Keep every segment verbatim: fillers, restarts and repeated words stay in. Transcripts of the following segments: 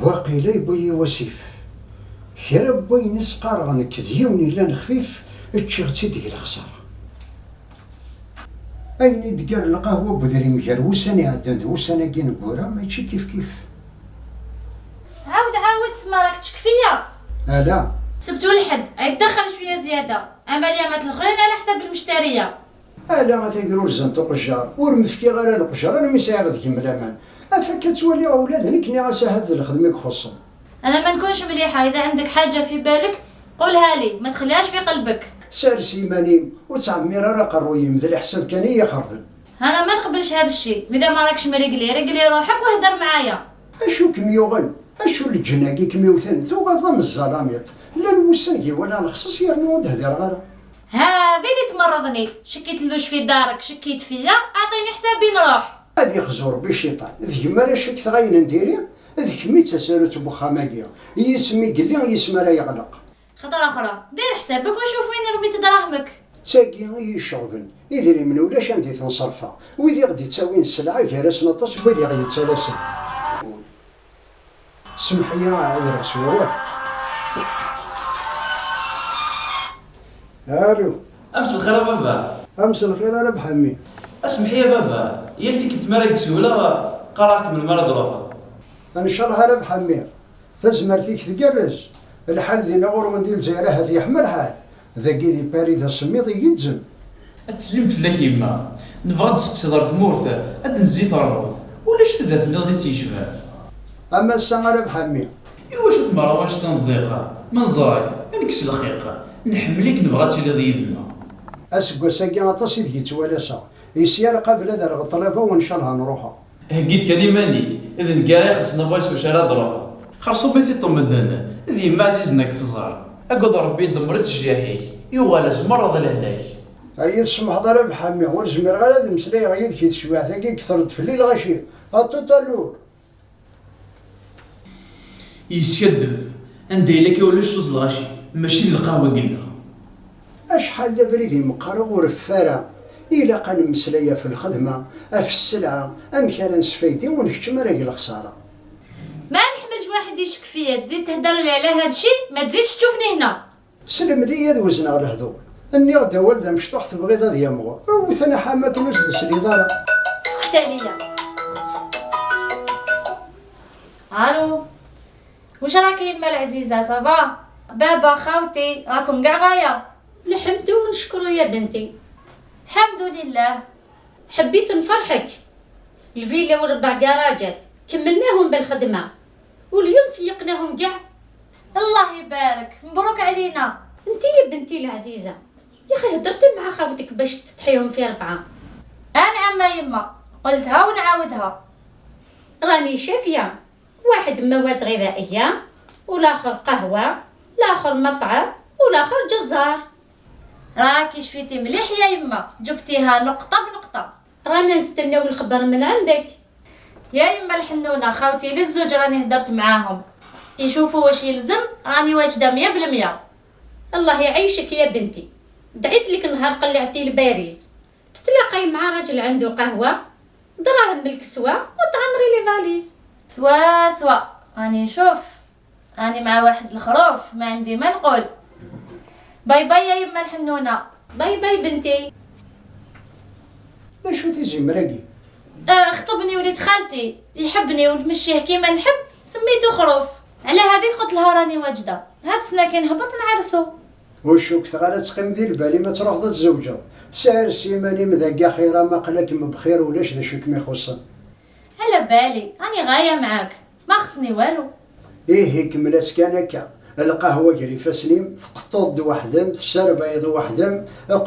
Waqila yewwi-yi wasif. Kra n wayen i s-qqareɣ nekk d yiwen yellan xfif, ččiɣ-tt-id deg lexsara. Ayen i d-gar lqahwa n wedrim gar wussan iɛeddan d wussan-agi ineggura, mačči kifkif. Ɛawed, ɛawed, ma راك تشك فيا؟ Ala. السبت والحد، عيد دخل شوية زيادة. أما اليامات الأخرين على حساب المشترية. Ala a tagrurza n tuqejjar, ur m-fkiɣ ara leqjer armi sɛiɣ deg-m laman. Af akka ttwaliɣ ula d nekk nniɣ-as ahat d lxedma i ixuṣṣen. أنا ما نكونش مليحة، إذا عندك حاجة في بالك قولها لي، ما تخليهاش في قلبك. Sers iman-im, ur ttɛemmir ara aqerruy-im, d leḥsab kan i yi-ixerben. أنا ما نقبلش هذا الشيء، وإذا ما راكش مريقلي، ريقلي روحك واهدر معايا. Acu kem-yuɣen? Acu leǧen-agi kem-iwten? Tuɣaleḍ am zzalamiṭ. Llan wussan gi walaɣ lexṣaṣ yernu ur d-hdireɣ ara. هذه اللي تمرضني، شكيت لوش في دارك، شكيت فيا، أعطيني حسابي نروح. Ad ixzu Rebbi cciṭan. D kemm ara cekteɣ ayen n diri? D kemm i d tasarut n wexxam-agi. Yis-m i yelli, yis-m ara yeɣleq. خطرة أخرى، دير حسابك وشوف وين رميت دراهمك. D tagi i yi-iceɣben. Idrimen ulac anda i ten-ṣerfeɣ. Wid i ɣ-d-ittawin sselɛa gar-asen aṭas n wid i ɣ-yettalasen. Semḥ-iyi, ɛawdeɣ s wawal. Alu. Am s lxir a baba. Am s lxir a Rabaḥ a mmi. Asemḥ-iyi a baba, yal tikkelt mi ara k-d-siwleɣ, qqareɣ-k melmi ara d-truḥeḍ. Ncalleh a Rabaḥ a mmi. Tazmert-ik tgerrez. Lḥal dinna ɣur-wen di Lezzayer ahat yeḥma lḥal. Dagi di Paris d asemmiḍ igezzem. Ad teslimt fell-ak yemma. Nebɣa ad d-tseqsiḍ ɣer tmurt, ad d-nezzi terrut. Ulac tudert nniḍen i tt-yecban. Am ass-a a Rabaḥ a mmi. Iwacu tmerra wanect-a n ḍḍiqa? Ma neẓra-k, ad nekkes lxiq. Nḥemmel-ik, nebɣa ad tiliḍ yid-neɣ. Aseggas-agi aṭas ideg i ttwalaseɣ. Isyar qabel ad rreɣ ṭṭlaba u ncalleh ad nruḥeɣ. Heggi-d kan iman-ik, d nekk ara ixellṣen aɣwal s wacu ara d-ruḥeɣ. Xerṣum i t-iṭṭen medden, d yemma ɛzizen ad k-tẓer. Agad Rebbi idemmer-itt ccyaḥ-ik, yuɣal-as merra d lehlak. Ay, i tsemḥeḍ a Rabaḥ a mmi, ur zmireɣ ara ad mmeslayeɣ yid-k i teswiɛt-agi, kkter-d fell-i lɣaci. À tout à l'heure. Yeskaddeb. Anda yella akka ulac ṣṣut lɣaci, mačči d lqahwa i yella. Acḥal d abrid imeqqer ur reffed ara. Ilaq ad nemmeslay ɣef lxedma, ɣef sselɛa, amek ara nesfaydi ur nkeččem ara deg lexsara. ما نحملش واحد يشك فيا، تزيد تهدر لي على هذا الشيء، ما تزيدش تشوفني هنا. Selmed-iyi ad wezneɣ lehdur. Nniɣ-d awal d amecṭuḥ, tebɣiḍ ad yamɣur. Wten aḥam akken ur s-d-tesliḍ ara. سكت عليا. الو، واش راكي يما العزيزة؟ Ça va؟ بابا، خاوتي، راكم كاع غاية؟ الحمد ونشكرو يا بنتي. الحمد لله. حبيت نفرحك. الفيلا والربع كراجات كملناهم بالخدمة، واليوم سيقناهم كاع. الله يبارك، مبروك علينا. انتي يا بنتي العزيزة، يا اخي هدرتي مع خاوتك باش تفتحيهم في ربعة؟ آه نعم يما، قلتها ونعاودها. راني شافية، واحد مواد غذائية، والاخر قهوة، الاخر مطعم، والاخر جزار. راكي شفيتي مليح يا يما، جبتيها نقطة بنقطة. رانا نستناو الخبر من عندك. يا يما الحنونة، خاوتي للزوج راني هدرت معاهم، يشوفوا واش يلزم، راني واجدة مية بالمية. الله يعيشك يا بنتي، دعيت لك نهار قلعتي لباريس تتلاقاي مع راجل عنده قهوة، دراهم من الكسوة وتعمري les valises. سوا سوا، راني نشوف. راني مع واحد الخروف، ما عندي ما نقول. باي باي يا يما الحنونة. باي باي بنتي. D acu-t izimer-agi? آه، خطبني وليد خالتي، يحبني ونمشيه كيما نحب، سميتو خروف. على هذيك قلت لها راني واجدة، هاد السنة كي نهبط نعرسو. Ur cukteɣ ara ad teqqim di lbal-im ad truḥeḍ ad tzewǧeḍ. Sers iman-im dagi axir-am, aql-akem bxir, ulac d acu i kem-ixuṣṣen. على بالي، راني غاية معاك. ما خصني والو. Ihi kemmel-as kan akka. Lqahwa gar ifassen-im, tqeṭṭuḍ-d weḥd-m, tesserbayeḍ weḥd-m,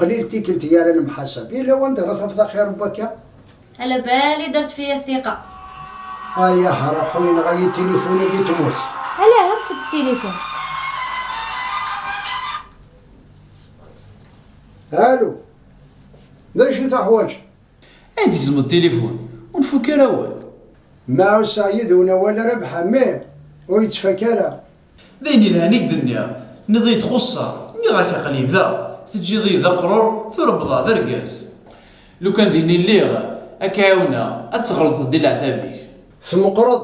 qlil tikkelt gar anemḥasab. Yella wanda ara tafeḍ axir n wakka? على بالي درت فيا الثقة. Ayah, ruḥ yenɣa-yi tilifun-agi tmut. علاه رفد التليفون؟ Alu. D acu i tuḥwaǧ? Ayen tgezmeḍ tilifun, ur nfuk ara awal. Ma ɛusseɣ yid-wen awal ara bḥammiɣ, ur yettfak ara. D ayen yelhan i k-d-nniɣ, tenniḍ-iyi-d xuṣṣeɣ, nniɣ-ak aql-i da, teǧǧiḍ-iyi d aqrur, tura wwḍeɣ d argaz. Lukan din i lliɣ, ad k-ɛiwneɣ, ad tɣelṭeḍ di leɛtab-ik. Tmeqqreḍ.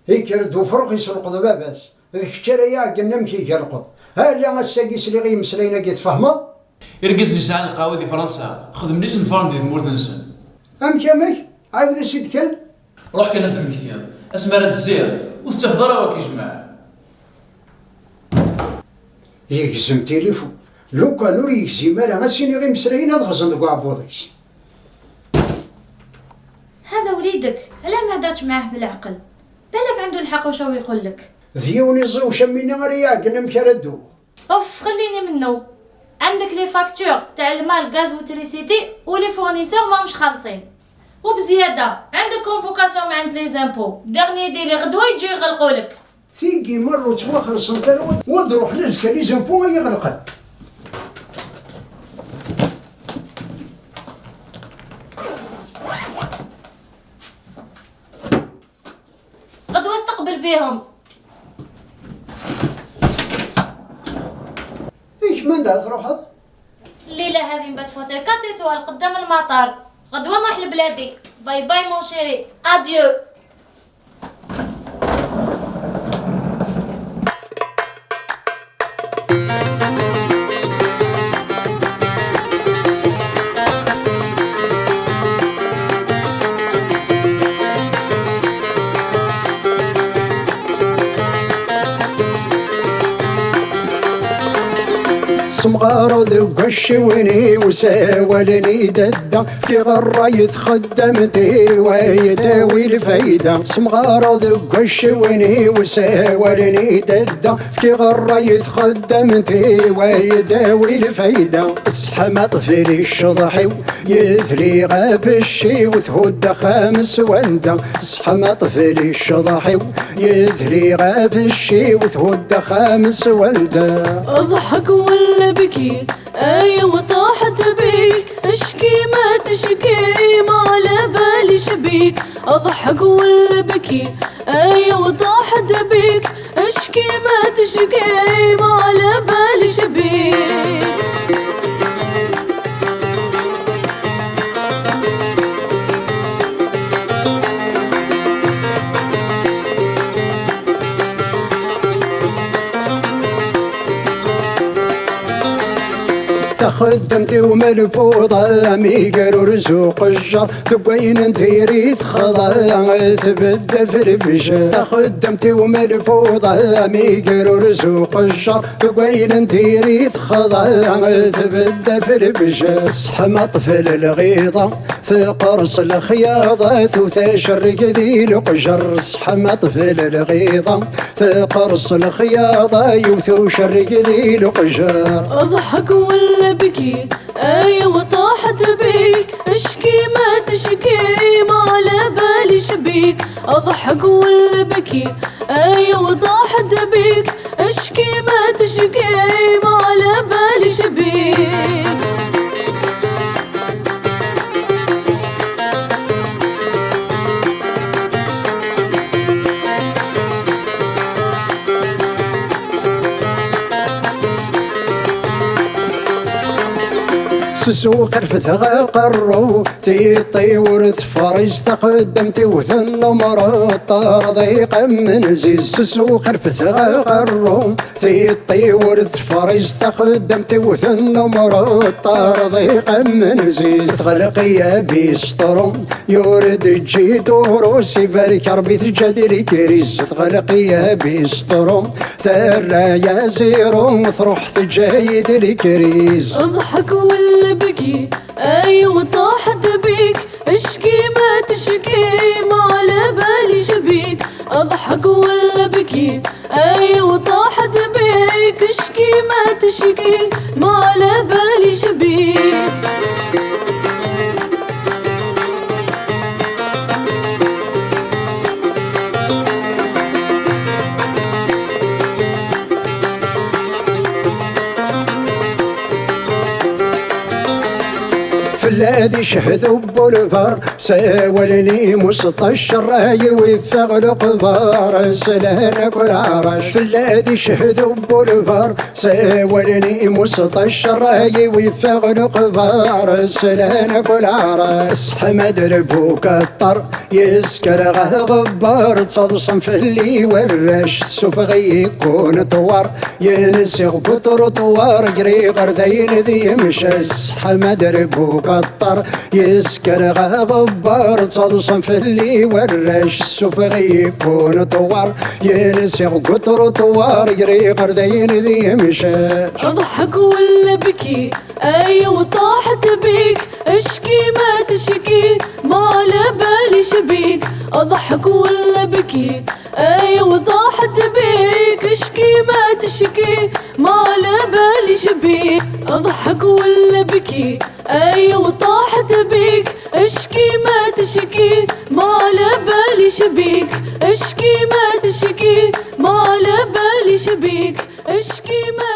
Ikker-d ufrux iselqeḍ baba-s. D kečč ara yi-ɛeggnen amek iga lqeḍ. Ala ass-agi sliɣ i yimeslayen-agi, tfehmeḍ? Irgazen yesɛan lqahwa di Fransa, xedmen isenfaren di tmurt-nsen. Amek, amek? Ɛawed-as-id kan. Ruḥ kan ad d-temmektiḍ. Asmi ara d-tezziḍ, ur tettafeḍ ara wakk ijmaɛ. Yegzem tilifu. Lukan ur yegzim ara, ad s-iniɣ imeslayen ad ɣzen deg uɛebbuḍ-is. هذا وليدك، علاه ما هدرتش معاه بالعقل؟ بالك عنده الحق وشو يقول لك. D yiwen iẓiwec am winna ara yi-ɛeggnen amek ara dduɣ. اوف، خليني منه. عندك les factures تاع الماء، الغاز والتريسيتي، و les fournisseurs ماهمش خالصين. وبزيادة عندك convocation مع عند les impôts، dernier délai غدوة يجي يغلقوا لك. Tigi merra ur ttwaxellṣent ara, wa d-ruḥen azekka les impôts ay iɣelqen. غدوة استقبل بيهم. إيش من ده تروح؟ الليلة هذه نبات في هوتيل quatre étoiles قدام المطار. غدوة نروح لبلادي. باي باي mon chéri. Adieu. Semɣer deg wacciwen-iw, sawalen i dadda, fkiɣ ṛṛay i txeddamt-iw, ay dawi lfayda. Semɣer deg wacciwen-iw, sawalen i dadda, fkiɣ ṛṛay i txeddamt-iw, ay dawi lfayda. Tesḥamaḍ fell-i ccḍeḥ-iw, yedli ɣef cci-w, thudd axxam s wanda. Tesḥamaḍ fell-i ccḍeḥ-iw, yedli ɣef cci-w, thudd axxam s wanda. اضحك ولا بكي، اي وطاحت بيك، اشكي ما تشكي، ما على باليش بيك. اضحك ولا بكي، اي وطاحت بيك، اشكي ما تشكي، ما على باليش بيك. Taxeddamt-iw malfuḍa, amiger urzu qejjer, deg wayen n tiri texḍa, tbedd ɣef lbeccer. Taxeddamt-iw malfuḍa, amiger urzu qejjer, deg wayen n tiri texḍa, tbedd ɣef lbeccer. Tesḥamaḍ fell-i lɣiḍa, teqqers lexyaḍa, tewt acerrig di leqjer. Tesḥamaḍ fell-i lɣiḍa, teqqers lexyaḍa, yewt ucerrig di leqjer. اضحك ولا بكي، اي وطاحت بيك، اشكي ما تشكي، ما على باليش بيك. اضحك ولا بكي، اي وطاحت بيك، اشكي ما تشكي، ما على باليش بيك. S ssuq rfet aqerru, tiṭ-iw ur tefriz, taxeddamt-iw tennumru, ṭṭerḍiq am nnziz. S ssuq rfet aqerru, tiṭ-iw ur tefriz, taxeddamt-iw tennumru, ṭṭerḍiq am nnziz. Teɣleq-iyi abistru, yur d-ǧǧi durus, ibarek Ṛebbi teǧǧa-d lekriz. Teɣleq-iyi abistru, terra-yi zéro, truḥ teǧǧa-yi-d lekriz. اضحك ولا بكي، اي وطاحت بيك، اشكي ما تشكي، ما على باليش بيك. اضحك ولا بكي، اي وطاحت بيك، اشكي ما تشكي، ما على باليش بيك. Fell-am Ad icehhed ubulbar, sawalen i museṭṭac, ṛṛay-iw iffeɣ leqbar, slan akk leɛrac. Fell-ad icehhed ubulbar, sawalen i museṭṭac, ṛṛay-iw iffeɣ leqbar, slan akk leɛrac. Seḥma d rbuka ṭṭar, yesker ɣer ɣebbar, ttaḍsan fell-i warrac, sufeɣ-iyi kuneṭwar, yensiɣ kuṭruṭwar, griɣ ar dayen d yemcac. Seḥma d rbuka ṭṭar, yesker ɣer ɣebbar, ttaḍsan fell-i warrac, sufeɣ-iyi kuneṭwar, yensiɣ kuṭruṭwar, griɣ ar dayen d yemcac. اضحك ولا بكي، اي وطاحت بيك، اشكي ما تشكي، ما على باليش بيك. اضحك ولا بكي، اي وطاحت بيك، اشكي ما تشكي، ما على باليش بيك. اضحك ولا بكي، اي وطاحت بيك، اشكي ما تشكي، ما على باليش بيك. اشكي ما تشكي، ما على باليش بيك. اشكي ما